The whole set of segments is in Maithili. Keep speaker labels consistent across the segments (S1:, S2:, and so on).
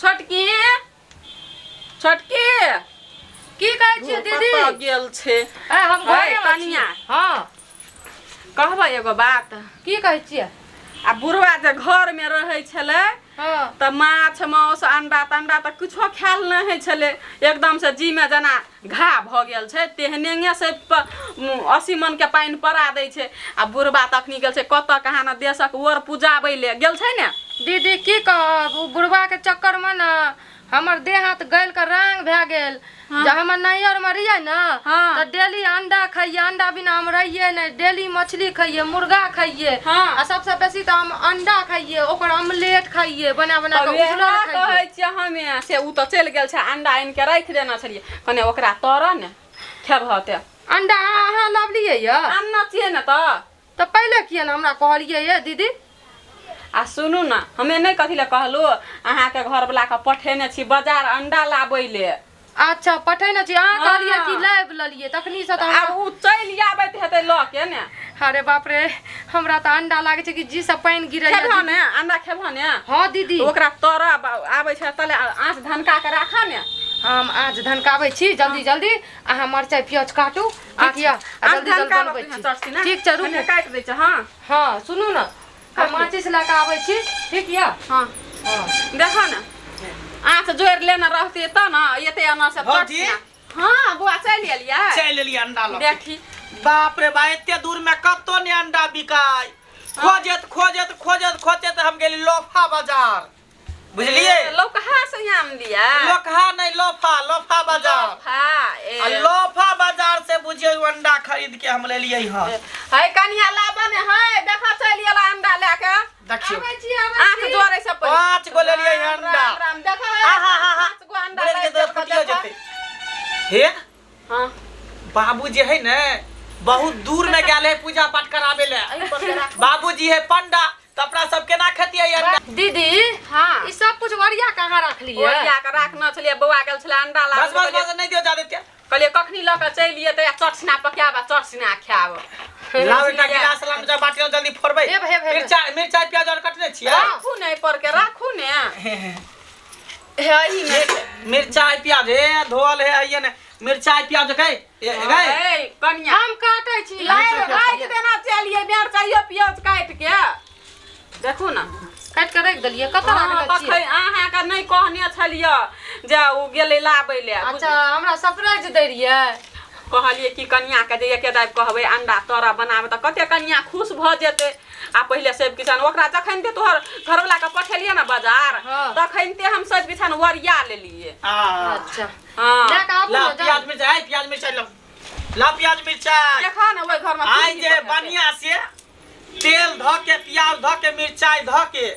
S1: छोटकी छोटकी
S2: की कहै छियै दीदी
S1: कतऽ गेल छै
S2: ए हम
S1: है,
S2: घरे मे
S1: कनिया।
S2: छी हँ
S1: कहबै एगो बात
S2: की कहै छियै
S1: आ बुढ़वा जे घरमे रहै छलै
S2: हँ
S1: तऽ माछ माउस अंडा तंडा तऽ किछो खायल नहि होइ छलै एकदमसँ जीमे जेना घा भऽ गेल छै तेहने से 80 मनके पानि पड़ा दै छै आ बुढ़बा तऽ अखनी गेल छै कतऽ कहाँ ने देशक ओर पुजाबै ले गेल छै ने
S2: दीदी की कहब ओ बुढ़बाके चक्करमे ने हमर देह हाथ गलि कऽ रांग भए गेल जे हमर नैहरमे रहियै ने तऽ डेली अंडा खइयै अंडा बिना हम रहियै नहि डेली मछली खइयै मुर्गा खइयै आ सबसँ बेसी तऽ हम अंडा खइयै ओकर ऑमलेट खइयै बना बना कऽ
S1: वएह
S2: उजरल खइयै
S1: कहै छियै हमे से ओ तऽ चलि गेल छै अंडा आनि के राखि देने छलियै कने ओकरा तर ने खेबह ते
S2: अंडा अहाँ लाबलियै यऽ
S1: आनने छियै ने तऽ
S2: तऽ पहिले किया ने हमरा कहलियै ये दीदी
S1: आ सुनू ने हमे नहि कथी लए कहलहुँ अहाँके घरवलाके पठेने छी बाजार अंडा लाबै ले
S2: अच्छा पठेने छी अहाँ कहलियै कि लाबि लेलियै तखनी से तऽ
S1: आब ओ चलि आबैत हेतै लऽ के ने
S2: अरे बाप रे हमरा तऽ अंडा लागै छै कि जी से पानि गिरैया
S1: खेबह ने अंडा खेबह ने
S2: हँ दीदी
S1: ओकरा तर आबै छै तले आँच धनका के राखऽ ने
S2: हम आँच धनकाबै छी जल्दी जल्दी अहाँ मरचाइ प्याज काटू ठीक यऽ आ
S1: आँच
S2: जल्दी जल्दी
S1: धनकाबऽ
S2: बनबै
S1: तू
S2: छी
S1: चटसी ने
S2: ठीक छै रुकू
S1: कने काटि दै छै हँ
S2: हँ सुनू ने हम माचिस लए कऽ आबै छी ठीक यऽ
S1: हँ
S2: हँ
S1: देखो ने आँच जोड़ि लेने रहती तऽ ने एते एना से
S3: भौजी?
S1: हँ बौआ चलि एलियै
S3: चलि एलियै अंडा लऽ के।
S1: देखी
S3: बाप रे बा एते दूर में कतौ ने अंडा बिकाय खोजत खोजत खोजत खोजत हम गेली लोफा बाजार बुझलियै
S1: लौकहा से आम लिया
S3: लोकहा नहीं लोफा लोफा बाजार
S1: लोफा ए
S3: आ लोफा बाजार से बुझियौ अंडा खरीद के हम लेलियै हँ
S1: है कनिया लाबऽ ने है देखा चलि एला अंडा लए के
S3: देखियौ
S2: आबै छी आबै
S1: आँख
S2: छी
S1: जोड़ै से पहिले
S3: पाँच गो लेलियै हँ
S1: राम
S3: अंडा
S1: राम राम देखा है
S3: आहा हा हा
S1: पाँच गो अंडा
S3: बोले
S1: लाबि
S3: के
S1: देलकै,
S3: फटियो
S1: देखा।
S3: जेतै हे
S1: हाँ
S3: बाबू जे है ने बहुत दूर में गेल है पूजा पाठ कराबे ले
S1: एहि पर के राखू।
S3: बाबूजी है पंडा तऽ अपना सब केना खेतियै अंडा
S2: दीदी
S1: हाँ
S2: ई सब कुछ ओरिया कहाँ रखलियै
S1: ओरिया के राखने छलियै बौआ गेल छलै अंडा
S3: बस
S1: लाबे
S3: बस बस नहीं दियो ज्यादा तेल
S1: कहलियै कखनी लऽ कऽ चलि एतै आ चटसिना पकायब आ चटसिना खायब
S3: लाओ एकटा गिलास लाम जा बाटी जल्दी फोड़बै
S2: हे हे, हे।
S3: मिरचाई मिरचाई प्याज और कटने छियै
S1: राखू ने एहि पर के राखू ने हे एही मे
S3: मिरचाई प्याज हे धोल हे ये ने मिरचाई प्याज गए ए गए
S1: हे कनिया
S2: हम काटै छी
S1: लाइट राखि देना चलिए मिरचाइयो प्याज काटि के देखू ने
S2: काटि कऽ राखि देलियै कतऽ
S1: हाँ,
S2: राखने छियै
S1: तखन अहाँके नहि कहने छलियै जे ओ गेलै लाबै लए
S2: अच्छा हमरा सरप्राइज दै रहियै
S1: कहलियै कि कनियाके जे एके दाबि कहबै अंडा तोरा बनाबै तऽ कते कनिया खुश भऽ जेतै आ पहिले सब किसान ओकरा जखन ते तोहर घरवला के पठेलियै ने बाजार तखन ते हम सब किसान ओरिया लेलियै
S3: आ
S2: अच्छा
S1: हाँ
S2: लए कऽ आबू
S3: ला
S2: ने जाउ।
S3: प्याज मिरचाई प्याज मिरचाई ला ला प्याज मिरचाई
S1: देखा ने ओहि घरमे
S3: आइ जे बढ़िया से तेल धऽ के प्याज धऽ के मिरचाई धऽ के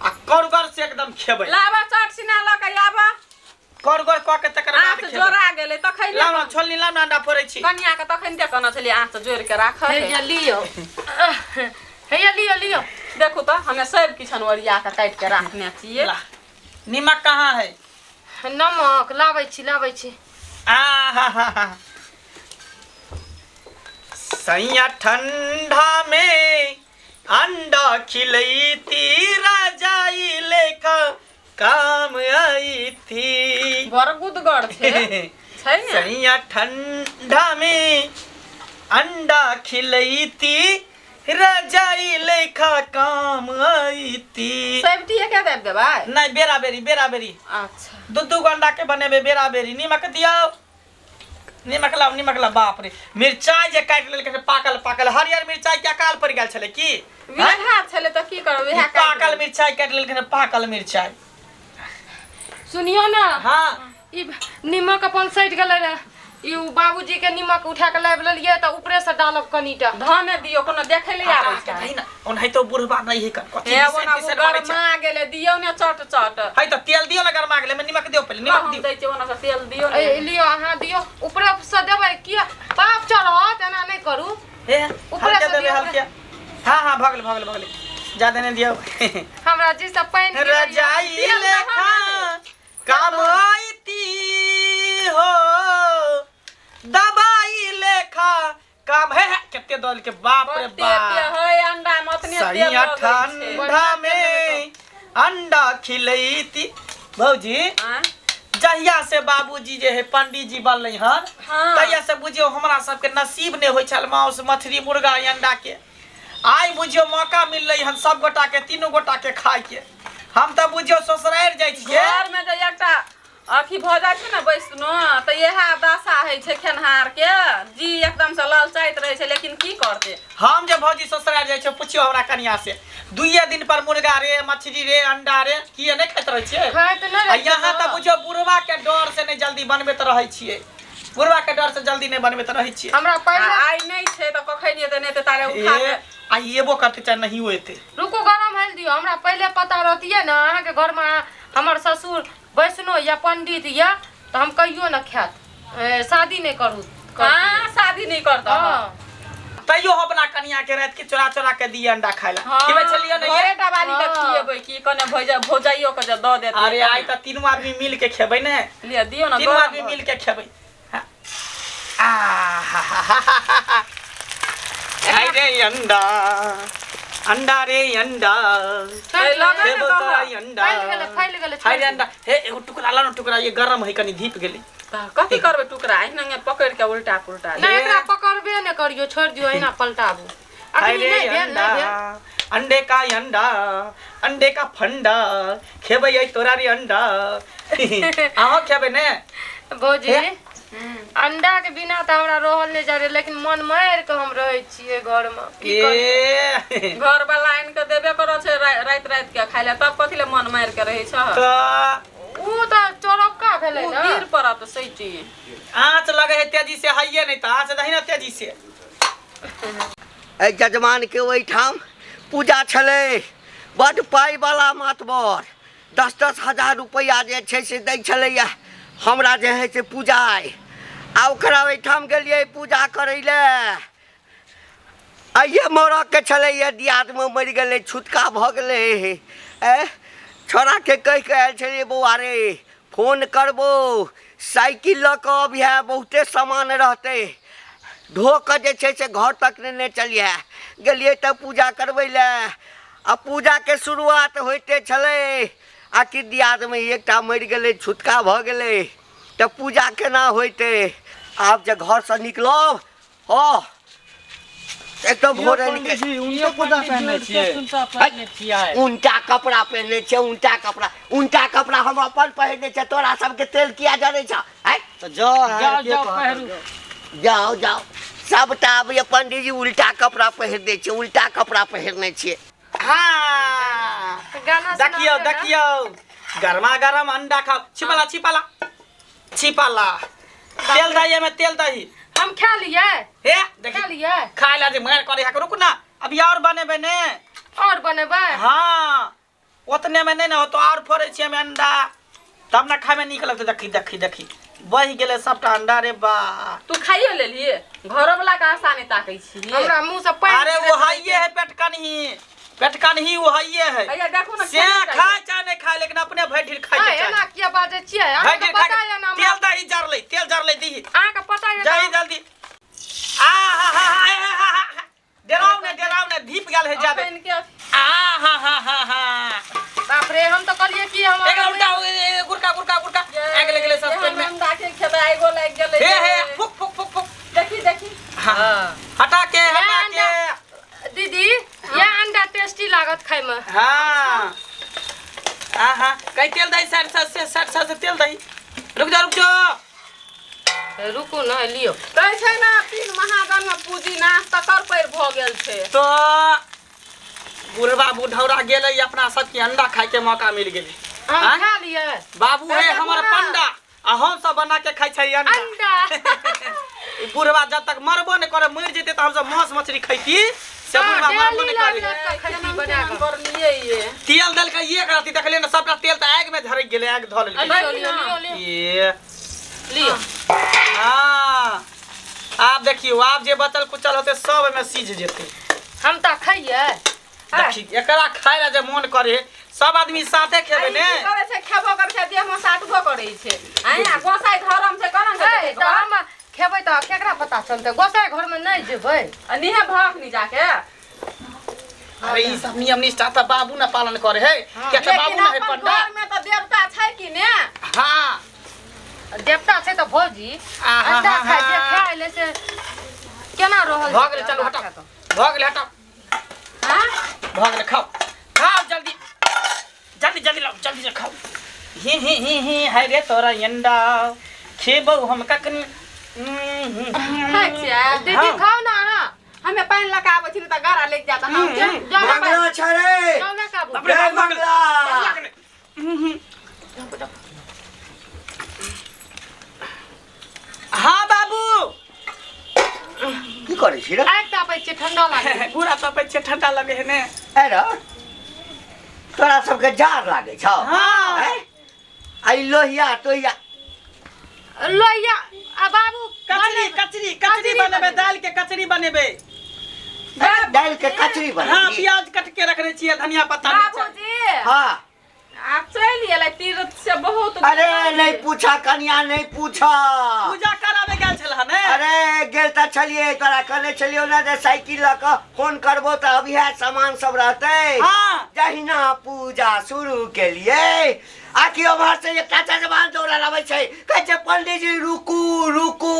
S3: आ करगर से एकदम खेबै
S1: लाबा चट सिना लऽ के आबा
S3: करगर कऽ के तकर बाद
S1: आँच
S3: खेबै
S1: जोड़ा गेलै तखन
S3: लाउ ना छोलनी लाउ ना अंडा फोड़ै छी
S1: कनिया के तखन ते कहने छलियै आँच जोड़ि के राखऽ
S2: हैया लियौ हैया लियौ लियौ
S1: देखू तऽ हमे सब किछु ओरिया के काटि के राखने छियै
S3: ला नीमक कहाँ है
S2: नमक लाबै छी लाबै छी
S3: आ हा हा हा सैया ठंडा में अंडा खिलैती रजाई लेखा काम आई थी
S1: बड़ गुदगर छै छै ने
S3: सैया ठंडा में अंडा खिलैती रजाई लेखा काम आई थी
S1: सेफ्टी के दाबि देबै
S3: नहीं बेरा बेरी बेरा बेरी
S1: अच्छा
S3: दू दू गो अंडा के बनेबे बेरा बेरी नीमक दियौ नीमक लाउ नीमक लाउ बाप रे मिरचाई जे काटि लेलकै से पाकल पाकल हरियर मिरचाई के अकाल पड़ि गेल छलै की
S1: वएह छलै तऽ की करब वएह
S3: पाकल मिरचाई काटि लेलकै से पाकल मिरचाई
S2: सुनियो ने
S3: हाँ
S2: ई नीमक अपन सटि गेलै रहे ई उ बाबूजी के नीमक उठा के लाबि लेलियै तऽ ऊपरे से डालब कनिटा
S1: धने दियौ कोनो देखै लए आबै छै
S3: कही ना ओनाहितो बुढ़बा नहीं है कथी
S1: हे
S3: बिसरि
S1: ओना
S3: तिसरि
S1: ओ
S3: मारै छै
S1: गरमा गेलै दियौ ने चट चट
S3: है तऽ तेल दियौ ने गरमा गेलै एहिमे नीमक दियौ पहिले नीमक
S1: हम
S3: दियौ
S1: दै छियै ओना से तेल दियौ ने
S2: ए, लियो अहाँ दियौ ऊपरे से देबै किया पाप चढ़त एना नहि करू
S3: हे
S2: ऊपरे
S3: हल्के
S2: से
S3: देबै
S2: दियौ,
S3: हल्के हाँ हाँ भऽ गेलै भऽ गेलै भऽ गेलै ज्यादा नहि दियौ
S2: हमरा जी से पानि गिरैया।
S3: रजाई लेखा काम आईती हो दबाई लेखा काम है है कते दल के बाप रे
S1: कते
S3: बाप
S1: है अंडा में ओतने तेल
S3: सैया
S1: लगै छै।
S3: ठंडा में अंडा खिलैती भौजी
S1: आँय?
S3: जहिया से बाबूजी जे है पंडित जी बनलै हन
S1: हाँ।
S3: तहिया से बुझियौ हमरा सबके नसीब नहि होइ छल मांस मछली मुर्गा अंडा के आइ बुझियौ मौका मिललै हन सब गोटा के तीनू गोटा के खाय के हम तऽ बुझियौ ससुरारि जाइ छियै
S1: घर में जे एकटा अथी भऽ जाइ छै ने बैसनो तऽ इएह दशा होइ छै खेनहार के जी एकदम से ललचाइत रहै छै लेकिन की करतै
S3: हम जे भौजी ससुरारि जाइ छियै पुछियौ हमरा कनिया से दुइये दिन पर मुर्गा रे मछली रे अंडा रे किए नहि खाइत रहै छियै
S2: खाइत नहि
S3: आ
S2: रहै
S3: यहाँ
S2: छियै
S3: तऽ बुझियौ बुढ़वा के डर से नहि जल्दी बनबैत रहै छियै बुढ़वा के डर से जल्दी नहि बनबैत रहै छियै
S2: हमरा
S1: आ
S2: पहिले
S1: आइ नहि छै तऽ कखन एतै नहि तऽ तारे उठा
S3: ए
S1: के
S3: आ एबो करतै चाहे नहियो एतै
S2: रुकू गरम हेल दियौ हमरा पहिले पता रहतियै ने अहाँके घरमे हमर ससुर वैष्णो या पंडित या तऽ हम कहियो ने खायत शादी नहि करू
S1: हाँ शादी नहीं करता
S2: हँ
S3: तैयो हम अपना कनिया के रात के चोरा चोरा के दिए अंडा खाय ला खिबै छलियै ने ये?
S1: घरे टा वाली के
S2: हाँ।
S1: खिएबै की कने भौजा भौजाइयो के जे दऽ देतै
S3: अरे आइ तऽ तीनू आदमी मिल के खेबै ने
S1: लिअ दियौ ने
S3: तीनू
S1: गरम
S3: आदमी
S1: भऽ
S3: मिल के खेबै हाँ। आहाहाहाहा। आइ रे अंडा अंडा रे अंडा
S1: ए, लगा ने
S3: खेबो
S1: दहक।
S3: तोरा ई अंडा
S2: फैल गेलै फैल गेलै
S3: हाय रे अंडा हे एगो टुकड़ा ला न टुकड़ा ये गरम है कनी धीप गेलै
S1: तऽ कथी करबै टुकड़ा एहिना पकड़ि के उल्टा पुल्टा
S2: नहि एकरा पकड़बे नहि करियौ छोड़ि दियौ एहिना पलटाबू
S3: हाय
S2: अखनी
S3: रे
S2: नहि भेल
S3: अंडा
S2: नहि भेल
S3: अंडे का अंडा अंडे का फंडा खेबै आई तोरा रे अंडा अहाँ खेबै ने
S2: भौजी अंडा के बिना तऽ हमरा रहल नहि जाइ रहै लेकिन मन मारि कऽ हम रहै छियै घरमे की करियै?
S3: ए
S1: घर वाला आनि के देबे करै छै राति राति के खाय लए तब कथी लए मन मारि के रहै छ
S3: तऽ
S2: ओ तऽ चोरौका भेलै
S1: ओ
S2: ने
S1: गिर पड़त सैटी
S3: आँच लगे है तेजी से हइये नहीं तऽ आँच दही ना तेजी से
S4: एहि जजमानके ओहिठाम पूजा छलै बड्ड पाइवला मातबर दस दस हजार रुपैआ जे छै से दै छलैए हमरा जे हइ से पूजा अइ आ ओकरा ओहिठाम गेलियै पूजा करै लए आइए मरऽके छलैए दियादमे मरि गेलै छुतका भऽ गेलै ए छोड़ाके कहि कऽ आयल छलियै बौआ रे फोन करबो साइकिल लऽ कऽ अबिहे बहुते सामान रहतै धो कऽ जे छै से घर तक नेने चलिहे गेलियै तऽ पूजा करबै लए आ पूजाके शुरुआत होइते छलै आ कि दियादमे एकटा मरि गेलै छुतका भऽ गेलै तऽ पूजा केना होइतै आब जे घरसँ निकलब हँ एकदम भोरे निकल
S5: उनके कपड़ा पहनने छियै
S4: उनटा कपड़ा पहिरने छियै उनटा कपड़ा उनटा कपड़ा हम अपन पहिरने छियै तोरा सबके तेल किया जरै छ आँय
S5: तऽ जाओ जाओ जाओ पहिरू
S4: जाओ जाओ सबटा आबैए पंडीजी उल्टा कपड़ा पहिर दै छियै उल्टा कपड़ा पहिरने छियै
S3: हाँ
S2: गाना
S3: देखियौ
S2: सुनाबियौ ने।
S3: देखियौ गरमा गरम अंडा खाओ छिपाला छिपाला छिपाला तेल दही एमे तेल दही
S2: हम खा लियै
S3: हे
S2: खा
S3: देखी
S2: लियै
S3: खाय ला जे मार करे है रुक ना अभी और बनेबे ने
S2: और बनेबै
S3: हाँ ओतने में नहीं ना हो तो और फोड़े छियै एमे अंडा तब ना खाय में नीक लगतै देखी देखी देखी बहि गेलै सबटा अंडा रे बा
S1: तू खाइयो लेलिए घरो वाला के आशा नहीं ताकै छी
S2: हमरा मुंह से पानि
S3: अरे वो हाइये है पेटकनही पेटकनही वो हाइये है
S1: अइया देखू ना
S3: से खाय चाहे नहीं खाय लेकिन अपने भरि ढीर खाय के
S2: एना
S3: चाही
S2: किया बाजै छियै
S3: भरि
S2: अहाँके
S3: ढीर खाय
S2: पता यऽ ने
S3: के
S2: हमरा
S3: तेल दही जरलै तेल जरलै दीही
S2: अहाँके पता यऽ
S3: जल्दी
S2: ने
S3: जल्दी आ हा हा हा हा हा हा डराउ ने डराउ ने धीप गेल है जाबे
S1: अखन के
S3: आ हा हा हा हा
S2: बाप रे हम तऽ कहलियै कि हम
S3: एकरा उल्टा गुरका गुरका गुरका आगि लग गेलै सस्पेन में
S1: अंडा के खेबै आइगो लागि गेलै
S3: हे हे फुक फुक फुक फुक
S1: देखी देखी
S3: हाँ हटा के हटा के
S2: दीदी ये अंडा टेस्टी लागत खाय में
S3: हाँ हाँ हाँ कहीं तेल दही साइड से साइड से तेल दही रुक जा रुक जा
S2: रुकू ने लियो
S1: कहै छै ने तीन महाजन में पूजी नाश तकर पैर भऽ गेल छै
S3: तो बुढ़वा बुढ़ौरा गेलै अपना सबके अंडा खाय के मौका मिल गेलै
S2: हम
S3: आँय?
S2: खा लियै
S3: बाबू है
S2: अरे
S3: हमर
S2: बुढ़ा।
S3: पंडा आ हम सब बना के खाइ छै अंडा
S2: अंडा
S3: ई बुढ़वा जब तक मरबो नहि करे मरि जेतै तऽ हमसब मांस मछली खैती से
S2: हाँ,
S3: बुढ़वा मरबो
S2: डेली
S3: नहि करे
S2: लागत तऽ खैती
S1: केना
S2: बना
S1: केना
S2: कऽ।
S1: करलियै ये
S3: तेल देलकै एक राति देखलियै ने सबटा तेल तऽ आगि में झरकि गेलै आगि धऽ लेलकै
S2: लियो लियो लियो लियो
S3: ये
S2: लियो
S3: हाँ आब देखियौ आब जे बचल कुचल होतै सब एहिमे सीझ जेतै
S2: हम तऽ खैयै
S3: देखी एकरा खाय ला जे मोन करे सब आदमी साथे खेबै ने
S1: की करै छै खेबो करै छै देहमे साटबो करै छै आँय आ गोसाइ धरम छै करन के
S2: ए,
S1: जेतै
S2: तऽ
S1: घर
S2: हम खेबै तऽ केकरा पता चलतै गोसाइ घरमे नहि जेबै
S1: आ निहे भक नि जाके
S3: अरे ई सब नियम निष्ठा तऽ बाबू ने पालन करे है किया तऽ बाबू
S1: लेकिन
S3: ने है
S1: अपन
S3: पंडा
S1: घर में तऽ देवता छै कि
S2: देवता छै तऽ भौजी
S3: आहा,
S2: अंडा खाय जे
S3: हा।
S2: खाय ले से केना रहल
S3: भऽ गेलै
S2: जेतै
S3: चलू
S2: अंडा
S3: हटाउ
S2: खा कऽ?
S3: भऽ गेलै हटाउ
S1: हाँ?
S3: भऽ गेलै खाउ खाउ जल्दी जल्दी जल्दी लाउ जल्दी से खाउ ही ही ही ही हाय रे तोरा अंडा खेबौ हम कखन
S1: खाइ छियै
S2: दीदी
S3: हाँ।
S2: खाउ ना अहाँ
S1: हमे पानि लऽ कऽ आबै छी ने तऽ गरा लागि जायत अहाँके
S2: जाउ ना
S4: मंगला छै रे
S2: जाउ ना काबू
S3: बाप रे
S4: जय
S3: बाप,
S4: मंगला
S3: हाँ बाबू
S4: की करै छी रे
S2: आगि तापै छियै ठंडा लागै छै।
S3: पूरा तपै छियै ठंडा लगे है ने
S4: ए रे तोरा सबके जाड़ लागै छौ
S3: हाँ।
S4: हैं? आ ई लोहिया तोहिया
S2: लोहिया आ बाबू
S3: कचरी कचरी कचरी बनेबै दालि के कचरी बनेबै
S4: दालि के कचरी
S3: हाँ
S4: बनेबी
S3: प्याज कट के रखने छियै धनिया पत्ता मिरचाई।
S1: बाबूजी
S4: हाँ
S1: आब चलि एलै तीर्थ से बहुत
S4: अरे नहीं पूछा कनिया नहीं पूछा
S3: पूजा कराबे गेल छल हन ने
S4: अरे गेल तऽ छलियै तोरा कहने छलियौ ने जे साइकिल लऽ कऽ फोन करबो तऽ अभी सामान सब रहतै
S3: हाँ।
S4: जहिना पूजा शुरू केलियै आकि ओम्हर से एकटा जजमान दौड़ल अबै छै कहै छै पंडीजी रुकू रुकू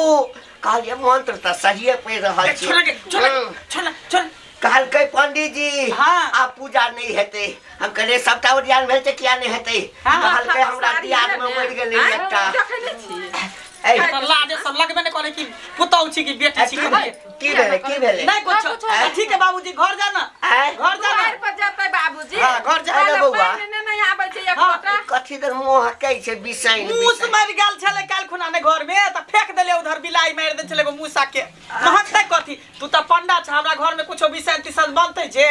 S4: कहलियै मंत्र तऽ सहिए पढ़ि रहल छी
S3: छोड़ के छोड़ छोड़ छोड़
S4: कहलकै पंडीजी
S3: हाँ।
S4: आब पूजा नहि हेतै हम कहलियै सबटा ओरियान भेल छै किया नहि हेतै
S3: हाँ,
S4: कहलकै हमरा दियाद मे मरि गेलै एकटा
S1: देखै नहि छी
S4: ऐ,
S3: तऽ लाजे सब लगबे नहि करै कि पुतहु छी कि बेटी
S4: ऐ,
S3: छी
S4: की भेलै की भेलै की भेलै
S3: नहि कुछ
S4: आँय?
S3: ठीक है बाबूजी घर जाना
S4: आँय?
S3: घर जाना
S1: दुआरि पर जेतै बाबूजी
S3: हाँ, घर जा।
S4: अरे बौआ।
S1: पानि नहि नहि आबै छै एक
S3: हाँ।
S1: गोटा
S4: कथी दर मुँह हकै छै बिसाइन
S3: मूस
S4: बिसाइन।
S3: मरि गेल छलै काल्हि खुना ने घर में तऽ फेंक देले उधर बिलाई मारि देने छलै एगो मूसा के महकतै कथी तू तऽ पंडा छ हमरा घर में कुछो बिसैन तिसन बनतै जे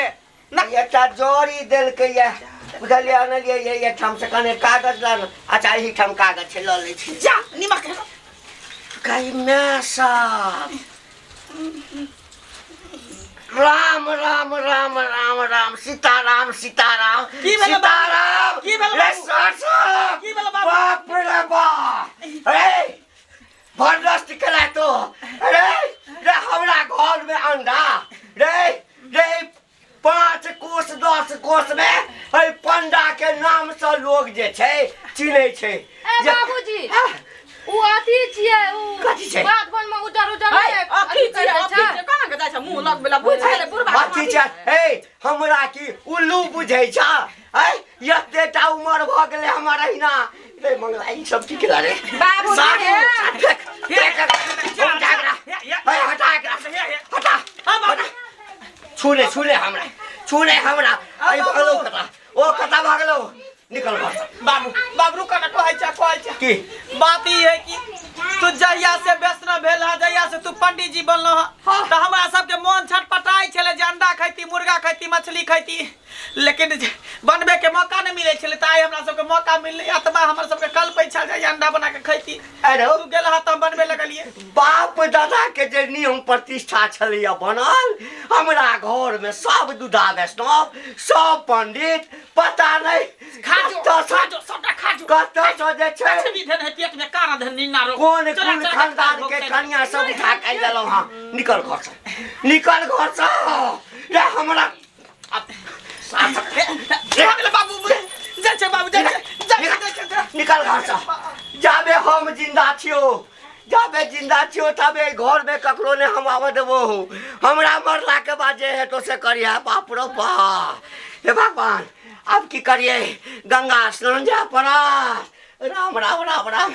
S3: ना
S4: एकटा जोड़ी देलकै ये बुझलियै अनलियै ये एहिठाम से कने कागज ला ने अच्छा एहिठाम कागज छै लऽ लै छी
S3: जा निमक हेलो
S4: गई माय साहब राम राम राम राम राम सीताराम सीताराम
S3: की भेलै बाबू?
S4: सीताराम
S3: की भेलै
S4: रे
S3: बाबू?
S4: सासु!
S3: की भेलै बाबू?
S4: बाप रे बाप रे भ्रष्ट केला तो रे रे हमरा घर में अंडा रे रे 5 कोस 10 कोस में एहि पंडा के नाम से लोग जे छै चिन्है छै
S2: ए
S4: जे-
S2: बाबूजी
S4: आह,
S2: उ अथी छियै उ
S4: कथी छै?
S2: बात बन में उजर उजर
S1: है,
S2: नहि
S1: अथी
S2: अथी
S1: छियै,
S2: करै
S1: अथी
S2: छै।
S1: छियै, कोना के जाइ छै मुँह लगबै लए बुझि गेलै बुढ़बा
S4: अथी छै हे हमरा की उल्लू बुझै छ ऐ एतेटा उमर भऽ गेलै हमर अहिना रे मंगला ई सब की केला रे
S1: बाबूजी
S4: साफ,
S1: रे।
S4: साफ, फेक, फेक, हटा एकरा। हे, हटा एकरा, हटा, हटा। छू ले छू ले हमरा छू ले हमरा आई भगलो कता ओ कता भगलो निकल घर से
S3: बाबू बाबू रुक ना कहै छै कहै छै
S4: की
S3: बात ई है कि तू जहिया से वैष्णव भेल हा जहिया से तू पंडित जी बनलो हा तऽ हमरा सबके मोन छटपटाइ छलै जे अंडा खैती मुर्गा खैती मछली खैती लेकिन जे बनबे के मौका नहि मिलै छलै तऽ आइ हमरा सबके मौका मिललै आत्मा हमर सबके कलपै छल जे अंडा बना के खैती
S4: अरे
S3: तू गेल हा तऽ हम बनबे लगलियै
S4: बाप दादा के जे नियम प्रतिष्ठा छलैया बनल हमरा घर में सब दूधा वैष्णव सब पंडित पता नहीं
S3: खा जो
S4: कतऽ
S3: खा जो सबटा खा जो
S4: कतऽ से जे छै
S3: लक्ष्मी धन है पेट में कारा धन नीना रो
S4: कोन
S3: चला,
S4: कोन
S3: चला,
S4: खानदान
S3: चला,
S4: के
S3: चला,
S4: कनिया सब उठा के लेलहुँ हँ निकल घर से निकल घर से रे हमरा
S3: भऽ गेलै बाबू जाइ छै बाबू जाइ छै जाइ छै, जाइ छै, जाइ छै।
S4: निकल घर से जाबे हम जिंदा छियो जाबे जिंदा छियो तबे घर में ककरो ने हम आबऽ देबो हमरा मरला के बाद जे हेतो से करिया बाप रो बाप हे भगवान अब की करिए गंगा स्नान जाय पड़त राम राम राम राम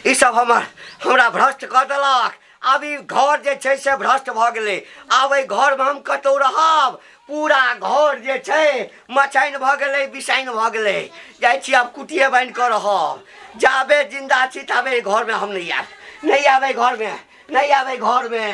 S4: ई सब हमर हमरा भ्रष्ट कऽ देलक आब ई घर जे छै से भ्रष्ट भऽ गेलै आब एहि घरमे हम कतहु रहब पूरा घर जे छै मचाइन भऽ गेलै बिसाइन भऽ गेलै जाइ छी आब कुटिए बान्हि कऽ रहब जाबे जिन्दा छी ताबे एहि घरमे हम नहि आयब नहि आयब एहि घरमे नहि आयब एहि घरमे।